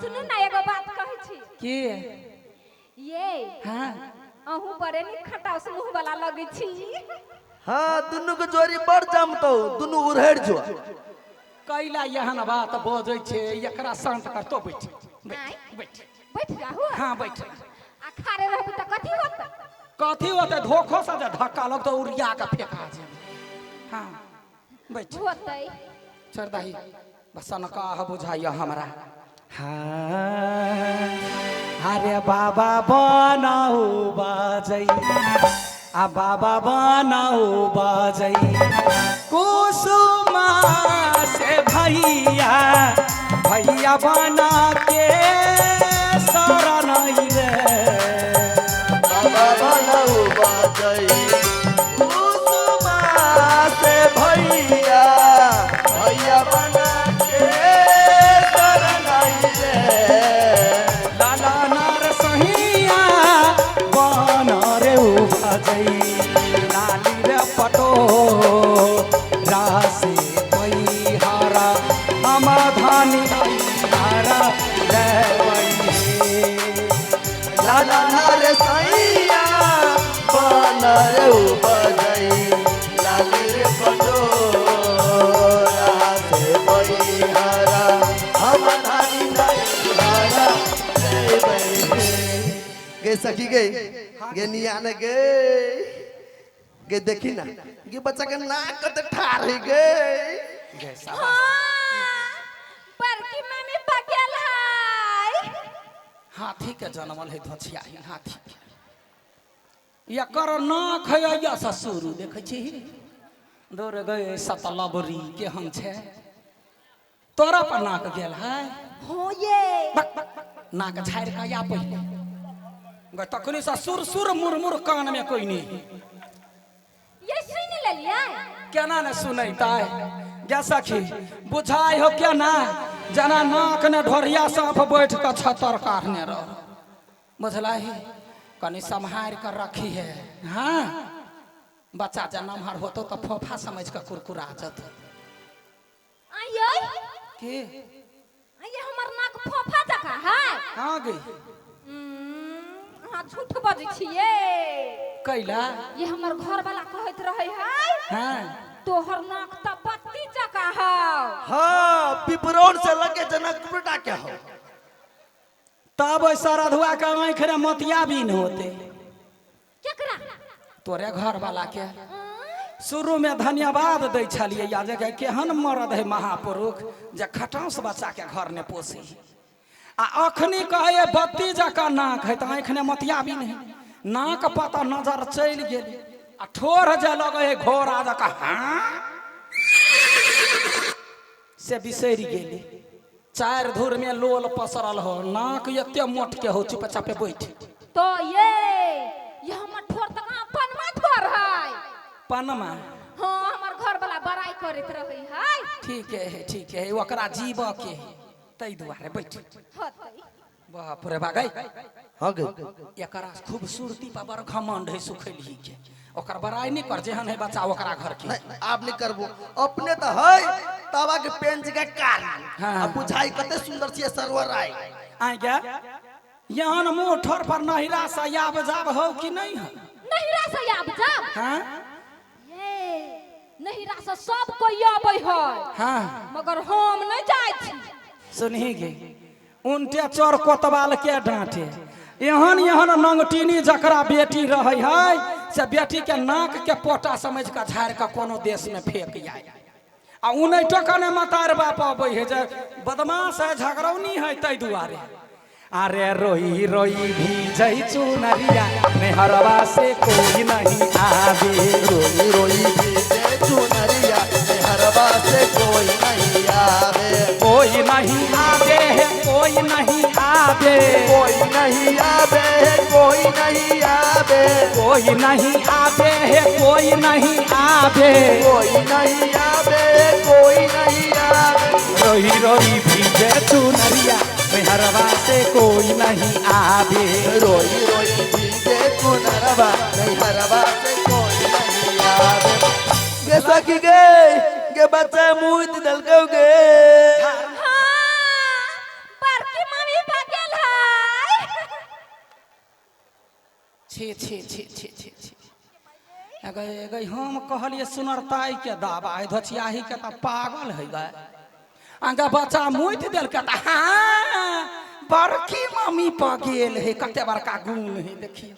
सुनू ना, एगो बात कहै छी। की? ये। हाँ। अहूँ बड़े नीक खटाउस मुँह वाला लगै छी। हाँ, दुनू के जोड़ी बड़ जमतौ, दुनू उड़हर जो। कैला एहन बात बजै छै? एकरा शांत करतो। बैठ बैठ बैठ। बैठ जाहू। हाँ, बैठ। आ खारे रहबू तऽ कथी होत? कथी होतै? धोखो से जे धक्का लगतौ, उड़िया के फेका जेबै। हाँ, बैठ। होतै। छोड़ दही, बस नकाह बुझाइया हमरा। हाँ, अरे बाबा बनाऊ बाजै, आ बाबा बनाऊ बाजै कुसुमा से भैया, भैया बना के शरण रे। बाबा बनाऊ बाजई कुसुमा से भैया, भैया बना के शरण रे। लाला नार सहिया बन रे बाजै, लाली रे पटो रासे पैहारा, हम धानी हारा रे। लाला नार सैया बन रे बजई, लाली रे पटोरा से बैहारा, हम धानी नैहारा रे। गे सखी, गे गे निया ने गे, गे देखी ना गे, बच्चा के नाक कते ठार है गे। गे शाबाश। हाँ, बड़की मामी बगेल है। हाथी के जनमल है धोछिया, हाथी के एकर नाक है या ससुर देखै छी दौड़ गए सतलबरी केहन छै। तोरा पर नाक गेल है? हो ये। बक, बक, बक, नाक झाड़ि कऽ या पहिले गे, तखनी से सुर सुर मुरमुर कान में कोई नहीं। ये सुन लेलियै? केना ने सुनैतै? गे सखी, बुझाइ हो केना जेना नाक ने ढोरिया साँप बैठ कऽ छतर काटने रह। बुझलही? कनि सम्हारि कऽ रखी है। हाँ, बच्चा जे नमहर होतो तऽ फोफा समझ कऽ कुरकुरा जतो। आइयै। की? आइये, हमर नाक फोफा जकाँ है? कहाँ गई? अहाँ झूठ बजै छियै। कैला? ये हमर घर वाला कहैत रहे है, तोहर नाक तऽ बत्ती जकाँ हौ। हाँ, पिपरौन से लगे जनक बेटा के हो। तब ओहि सरधुआ के आँखि रे मोतिया बिन होते। केकरा? तोरे घर वाला के। शुरू में धन्यवाद दै छलियै या जे केहन मरद है महापुरुष जे खटाँस बच्चा के घर ने पोसी, आ अखनी कहै बत्ती जकाँ नाक है तऽ आँखि ने मोतिया बिन है। नाक पता नजर चलि गेल, आ ठोर जे लगै है घोड़ा जकाँ, हाँ से बिसरि गेली। चारि धुर में लोल पसरल हो, नाक एते मोट के हो। चुपचापे बैठ। तो ये हमर ठोर तऽ पनमा ठोर है। पनमा? हाँ, हमर घर वाला बड़ाई करैत रहे है। ठीक है, ठीक है, ओकरा जीव के है ताहि दुआरे। बैठ। होतै। बाप रे बा, गई। हाँ गे। एकरा खूबसूरती पर बड़ घमंड है सुखैली के। ओकर बड़ाई नहीं कर, जेहन है बच्चा ओकरा घर के। नहीं, आप नहीं करबो, अपने तो है तवा के पेंच के कार। हाँ। आ बुझाई कते सुंदर छियै सरवर आय। आइ गे, यहन मुँह ठोर पर नहिरा से आब जाब हो कि नहीं हो? नहिरा से आब जाब? हाँ। ये नहिरा से सब कोई आबै है, मगर हम नहीं जाइ छी। सुनही गे, उनटे चोर कोतवाल के डांटे। एहन एहन नंगटीनी जकरा बेटी रहे है से बेटी के नाक के पोटा समझ के झाड़ के कोनो देश में फेंक आय, आ उनैटो कने मतार बाप अबै है जे बदमाश है, झगड़ौनी है ताहि दुआरे। अरे रोई रोई भीजै चुनरिया, नेहरवा से कोई नहीं आवे। रोई रोई भीजे चुनरिया, हरवा से कोई नहीं आवे। कोई नहीं आवे है, कोई नहीं आवे। कोई नहीं आवे, कोई नहीं आवे। कोई नहीं आवे है, कोई नहीं आवे। कोई नहीं आवे, कोई नहीं आवे। रोई रोई भीजे चुनरिया, मेहरवा से कोई नहीं आवे। रोई रोई भीजे चुनरवा, नहीं हरवा से कोई नहीं आवे। गे सखी गे, गे बच्चा मुंह दलकौ गे। हाँ, बड़की मामी छी छी छी छी छी। गए गए, हम कहलिए सुनरताई के दावा है, धोचियाही के तऽ पागल है गए। आगा बच्चा मुति देलकै तऽ हाँ बड़की मम्मी पर गेल है, कते बड़का गुण है देखियौ।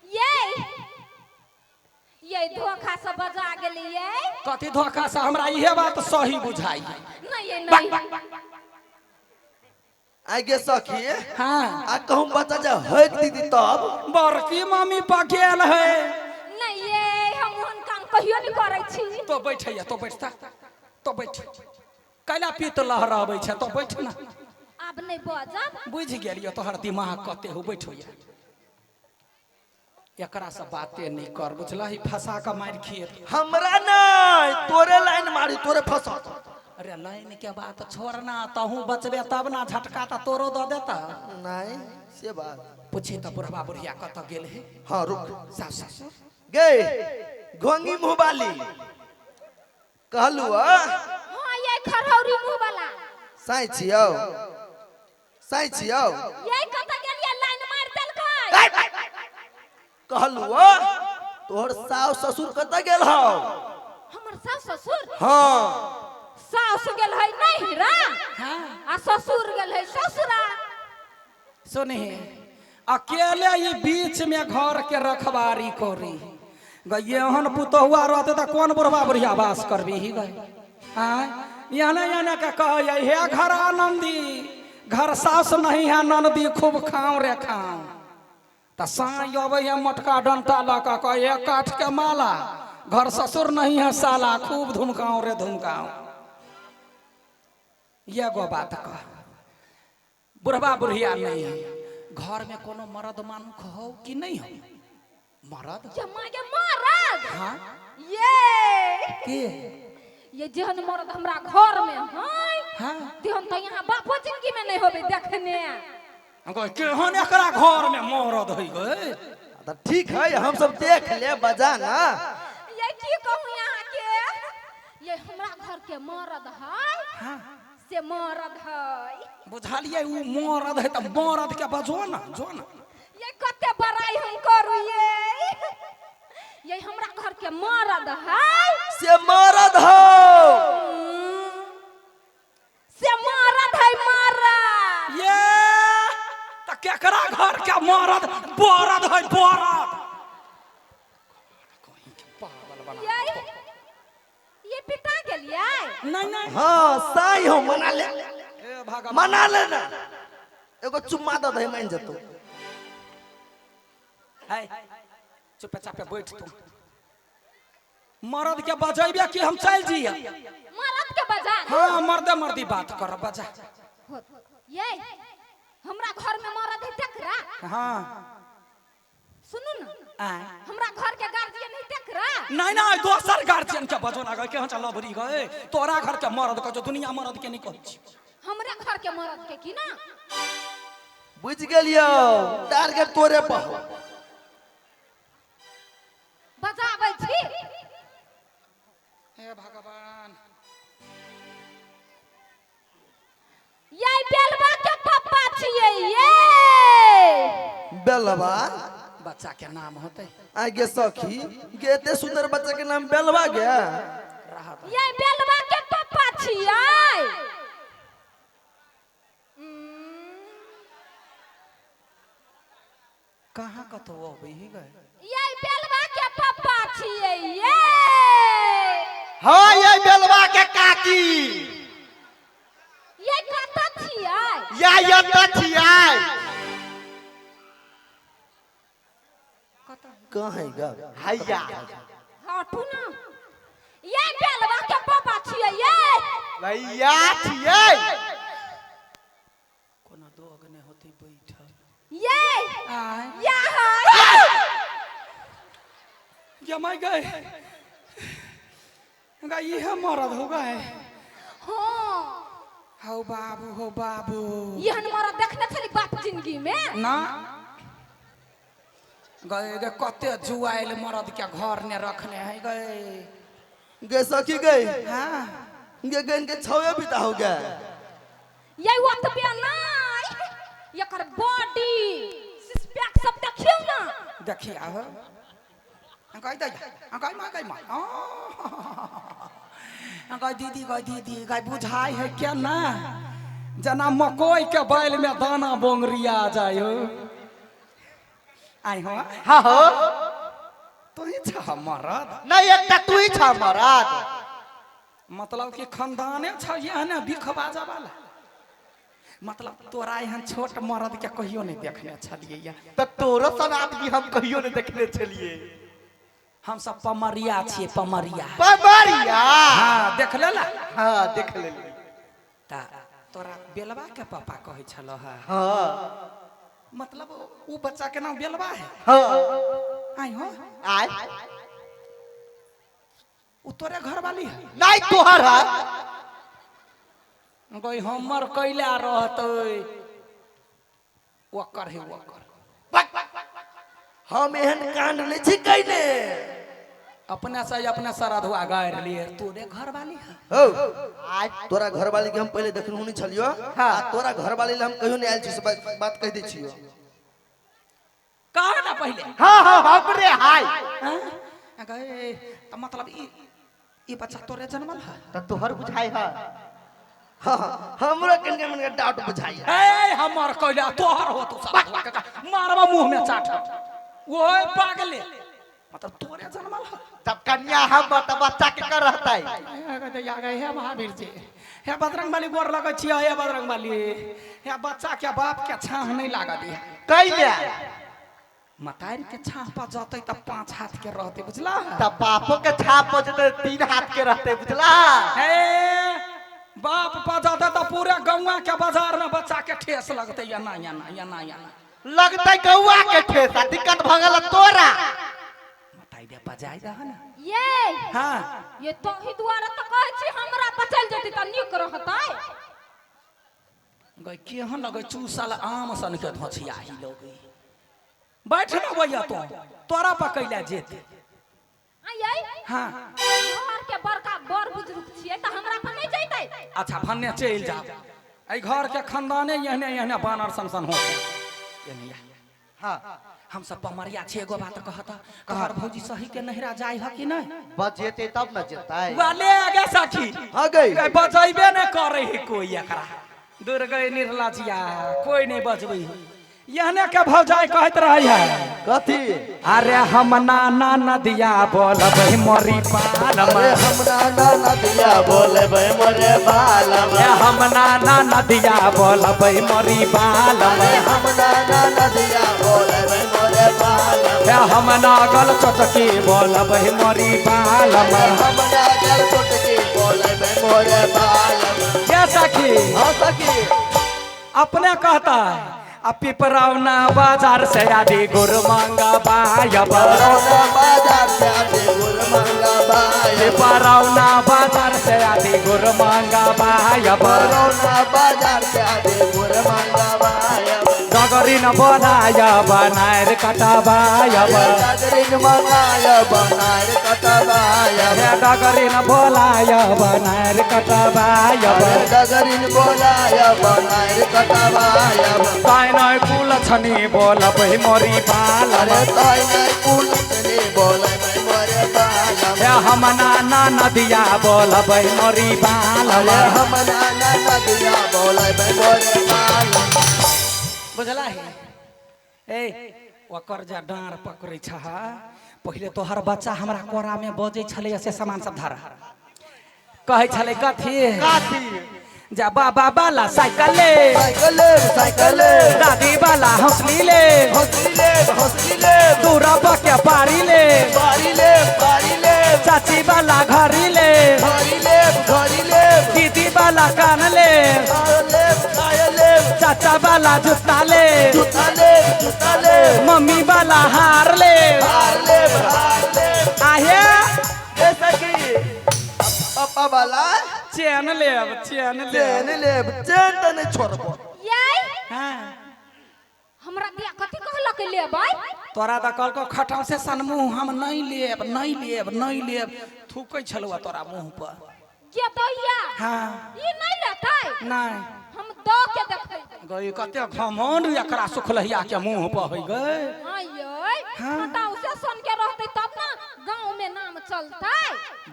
ये ये धोखा से बजा गेलिए। कथी धोखा से? हमरा इहे बात सही बुझाई। नहीं ये नहीं। आइ गे सखी। हाँ। आ कहूँ बच्चा जे हक दीदी तब बड़की मम्मी पर गेल है। नहीं ये हम ओहन काम कहियो नहीं करै छी। तो बैठैया, तो बैठता, तो बैठ। कैला पीत लहराबै छै, तो बैठ ना। आब नहीं बजब। बुझि गेलियो तोहर दिमाग कते हो, बैठो या। एकरा से बाते नहीं कर, बुझलही, फंसा के मारि खिए। हमरा नहीं, तोरे लाइन मारी, तोरे फंसा। अरे लाइन के बात छोड़ना, तहू बचबे तब ना, झटका त तोरो the देता। नहीं से बात। पूछी त बुढ़वा बुढ़िया कत गेल है? हाँ रुक। सास ससुर गे घोंगी मुँह वाली कहलू। हाँ ये खरौरी मुँह वाला। साई छियौ, साई छियौ। ये कत गेलिए लाइन मार देलकै। कहलू तोहर सास ससुर कत गेल हौ? हमर सास ससुर? हाँ। सास गेल है नैहरा। हाँ। आ ससुर गेल है ससुरा। सुनी, अकेले ये बीच में घर के रखवारी करी गई। एहन पुतहुआ रहते त कौन बुढ़वा बुढ़िया वास करबी ही गए? आय याने याने के कह हे घर आनंदी, घर सास नहीं है ननदी, खूब खाऊं रे खाऊं। त साँझ अबै है मोटका डंटा लऽ कऽ कह हे काठ के माला, घर ससुर नहीं है साला, खूब धुमकाऊं रे धुमकाऊं। ये गो बात कह, बुढ़वा बुढ़िया नहीं है घर में, कोनो मर्द मानुख हो कि नहीं हो? मर्द? ये माँ के मरद। हाँ। ये के ये जेहन मरद हमरा घर में है। हाँ। तेहन तो यहाँ बापो जिंदगी में नहीं होबे देखने। हम केहन एकरा घर में मरद है गए? तो ठीक है, हम सब देख ले बजा ना। ये की कहूँ यहाँ के, ये हमरा घर के मरद है। हाँ। से मरद है। बुझलिए उ मरद है त मरद के बजो ना, जो ना। ये कते बड़ाई हम करू। ये हमरा घर के मरद है। से मरद हो। से मरद है मरद। ये त केकरा घर के मरद बरद है बरद? पागल बना। ये पिता गेलिए? नहीं नहीं। हाँ साई हो, मना ले। ए भगवान। मना ले ना, एगो चुम्मा the they मान जतो। है चुपचाप बैठ तू। मरद के बजैबे कि हम चल जिया? मरद के बजा। हाँ मर्दे मर्दी बात कर, बजा। ये हमरा घर में मरद है तकरा। हाँ। सुनू ना, हमरा घर के गार्जियन है तकरा। नहीं नहीं, दोसर गार्जियन के बजो ना गए, केहन चल लबरी गए तोरा घर के मरद कह, जो दुनिया मरद के नहीं कहै छी। हमरा घर के मरद के की ना? बुझ गेलियो, टारगेट तोरे पर। बजाबै छी। हे भगवान। ये बेलवा के पप्पा छियै। ये बेलवा बच्चा के नाम होते? आगे सखी गे, एते सुंदर बच्चा के नाम बेलवा गया। ये बेलवा के पप्पा छियै। कहाँ कतो अबै ही गए? ये बेलवा के पप्पा छियै। ये हाँ ये बेलवा के काकी। ये कत छियै? या यत छियै। कहाँ है गा? हैया। हटू ना। ये बेलवा के पापा छियै। ये भैया छियै। कोनो दोग नहीं होते बैठल। ये आय या है। जमाई गए गा, ये मरद हो गए। हाँ। हो बाबू, हो बाबू। एहन मरद देखने छली बाप जिंदगी में? ना गए गए, कते जुआइल मरद के घर ने रखने है गए। गे सखी गए। हाँ। गे गन के छवे बिता हो गया। ये ओतबे नहीं, एकर बॉडी सिक्स पैक सब देखियौ ना। देखिया हो गई दैया, गई माँ, गई माँ, गई दीदी, गई दीदी, गई बुझाई है क्या ना जना मकई के बैल में दाना बोंगरिया जाय हो। आई हो हाँ हो तू ही छह मरद। नहीं एकटा तू ही छह मरद। मतलब कि खानदाने छह एहने बिख बाजा वाला। मतलब तोरा एहन छोट मरद के कहियो नहीं देखने छलियै। त तोरो सन आदमी हम कहियो नहीं देखने छलियै। हम सब पमरिया छियै, पमरिया। पमरिया हाँ देख लेला। हाँ देख लेली। ता तोरा बेलवा के पापा कहै छलो है। हाँ मतलब उ बच्चा के नाम बेलवा है। हाँ आई हो आय उ तोरे घर वाली है। नहीं तोहर है। गई हमर कैला रहतै ओकर है ओकर। हम एहन कांड नहीं छी कैने। अपने से अपने सरधुआ गारि लिए तोरे घर वाली है। हो तोरा घर वाली के हम पहले देखलहुँ नहीं छलियो। हाँ तोरा घर वाली ले हम कहियो नहीं आयल छी से बात कह दै छियो। कह ना पहले। हाँ हाँ हमरे हाय। गए त मतलब ई बच्चा तोरे जन्मल है। त तोहर बुझाई है। हाँ हमरो कनके मन के डाउट बुझाई है। ए हमर कैला तोहर हो तू सरधुआ के मारबा मुंह में चाट। ओए पागले मतलब तोरे जन्मल है। तब कन्या हम त बच्चा के कर रहतै। हे महावीर जी, हे बजरंग बली गोर लगै छियै, हे बजरंग बली, हे बच्चा के बाप के छाह नहीं लागऽ दिहे। कैला मतारी के छाह पर जतै त 5 हाथ के रहतै बुझला। त बापो के छाह पर जतै 3 हाथ के रहतै बुझला। हे बाप पर जतै त पूरे गौआ के बाजार में बच्चा के ठेस लगतै। एना एना एना एना लगतै गौआ के ठेस। आ दिक्कत भ गेल तोरा। मताई दे बजाय दह ना ये। हाँ ये तोही दुआरे त कहै छी हमरा बचल जेतै त नीक रहतै। गई केहन लगै चूसल आम सन के धोछियाही लगै। बैठ ना भैया तो तोरा पकैला जेते। आई हाँ घर के बड़का बड़ बुजुर्ग छियै त हमरा पर नहीं जैतै। अच्छा भन्ने चलि जाओ। एहि घर के खानदाने एहने एहने बानर सन सन होते। हाँ हम सब पमरिया छे एगो बात कहता तोहर भौजी सही के नहिरा जाय ह कि नहीं? बजेते तब न जेतै। वाले आगे सखी। हाँ गई बजैबे नहीं करे है कोई एकरा। दूर गई निर्लजिया कोई नहीं बजबै है। यहने के भौजाई कहत रही है कथी? अरे हम नाना नदिया बोलबै मोरी पालम। अरे हम नाना नदिया बोलबै मोरे बालम। हम नाना नदिया बोलबै मोरी बालम। अरे हम नाना नदिया बोलबै मोरे बालम। हम नागल चटकी बोलबै मोरी बालम। हम नागल चटकी बोलबै मोरे बालम। क्या सखी? हाँ सखी अपने कहता है पिपरौना बाजार से आदि गुर मांगा बायब। पिपरौना बाजार से आदि गुर मांगा बायब। पिपरौना बाजार से आदि गुर मांगा बायब। पिपरौना बाजार से आदि गुर मांगा बायब। डगरिन बोलाय बनाएर कटबायब। डगरिन मंगाय बनाएर कटबायब। डगरिन बोलाय बनाएर कटबायब। डगरिन बोलाय बनाएर कटबायब। ताइ नै कुल छनी बोलबै मोरी बालम। अरे ताइ नै कुल छनी बोलबै मोरे बालम। हम नाना नदिया बोलबै मोरी बालम। हम नाना नदिया बोलबै मोरे बालम। बुझला है? ए ओकर जे डाँर पकड़ै छह पहिले तोहर बच्चा हमरा कोरा में बजै छलै से सामान सब धरा कहै छलै कथी? कथी? जा बाबा वाला साइकिल ले, साइकिल ले, साइकिल ले, दादी वाला हौसली ले, हौसली ले, हौसली ले, दूरब के पारी ले, पारी ले, पारी ले, चाची वाला घड़ी ले, घड़ी ले, घड़ी ले, दीदी वाला कान ले, कान ले, कान ले, चाचा वाला जूता ले, जूता ले, जूता ले, मम्मी वाला हार ले, हार ले, हार ले, आहे ए सखी पापा वाला चैन लेब, चैन लेब, चैन लेब, चैन त नहीं छोड़बो। ये हां हमरा दिया कथि कहलक लेबै? तोरा त कहलको खटाव से सन मुंह हम नहीं लेब, नहीं लेब, नहीं लेब, थूकै छलुआ तोरा मुंह पर। के दैया? हां ई नहीं लेतै? नहीं हम दो के देखै गई कते घमंड एकरा सुखलहिया के मुंह पर होई गई। हां ये फटाउसे सन के रहतै तब ना गांव में नाम चलतै।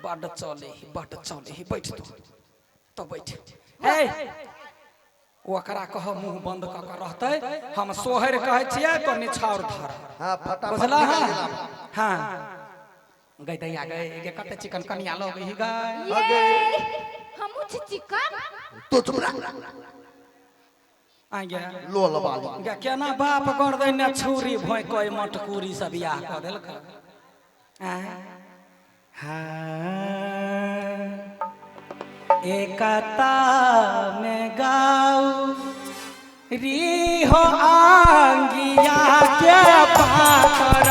बड चले ही, बड चले ही। बैठ तू तो बैठ। ए ओकरा कह मुंह बंद क के रहतै, हम सोहर कहै छियै तो निछाउर धर। हाँ फटाफट बुझला? निकल हाँ गेला। हाँ गई दैया गई गे कते चिकन कनिया लोग ही गए। ये हमहू छी चिकन। तो चुप रह आ गया लोल वाली। गे केना बाप कर दे ने छुरी भोइ कोई मटकूरी से बियाह क देलक। हाँ एकता में गाऊ री हो आंगिया के पातर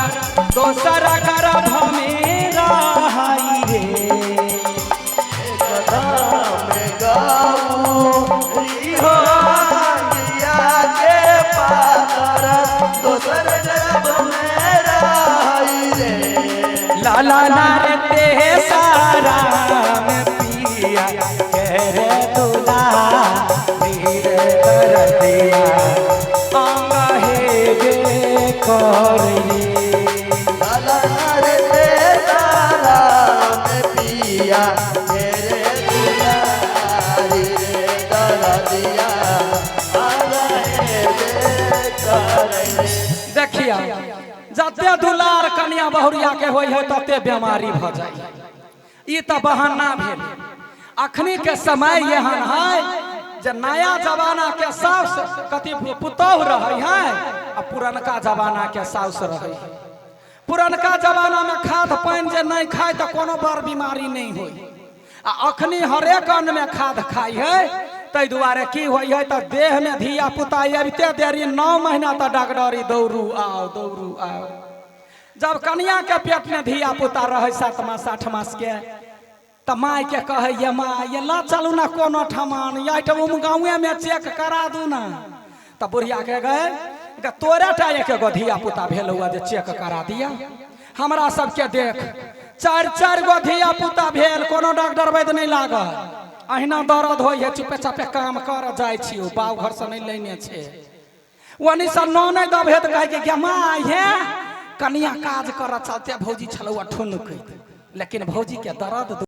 दोसर गर्भ में रहई रे। में गाऊ री हो आंगिया के पातर दोसर गर्भ में रही रे। लाला नारे ते सारा में पिया के रे दुला रे दरदिया अंग हे बे कर रे। लाला रे ते तारा में पिया मेरे दुलारी रे दरदिया आंग हे बे कर रे। देखिया जते दुलार कन्या बहुरिया के होय है तते बीमारी भ जाय। ई त बहाना भेल। अखनी के समय एहन है जे नया जमाना के साउस कथी पुतोह रहे है आ पुरनका जमाना के साउस रहे है। पुरनका जमाना में खाद पानि जे नहीं खाए तो कोनो बड़ बीमारी नहीं होई, आ अखनी हरेक अन्न में खाद खाई है। तै दुआरे की होई है त देह में धिया पुता अबिते देरी 9 महीना तक डॉक्टरी दौड़ू आओ दौड़ू आओ। जब कन्या के पेट में धिया पुता रहे 7 मास 8 मास के त माय के कहे ये माँ ये ला चलू ना कोनो ठमान एहिठाम गाँवे में चेक करा दू ना। त बुढ़िया के गए तोरे टा एक गो धिया पुता भेल हुआ जे चेक करा दिया। हमरा सबके देख 4 4 गो धिया पुता भेल, कोनो डॉक्टर वैद्य नहीं लागल। अहिना दर्द होइ है चुपे चापे काम कर जाइ छी, बाप घर से नहीं लेने छे। ओनी से नौ नहीं दबे त कहे के गे माँ हे कनिया काज कर चलते भौजी छलौ ठुनकैत, लेकिन भौजी के दर्द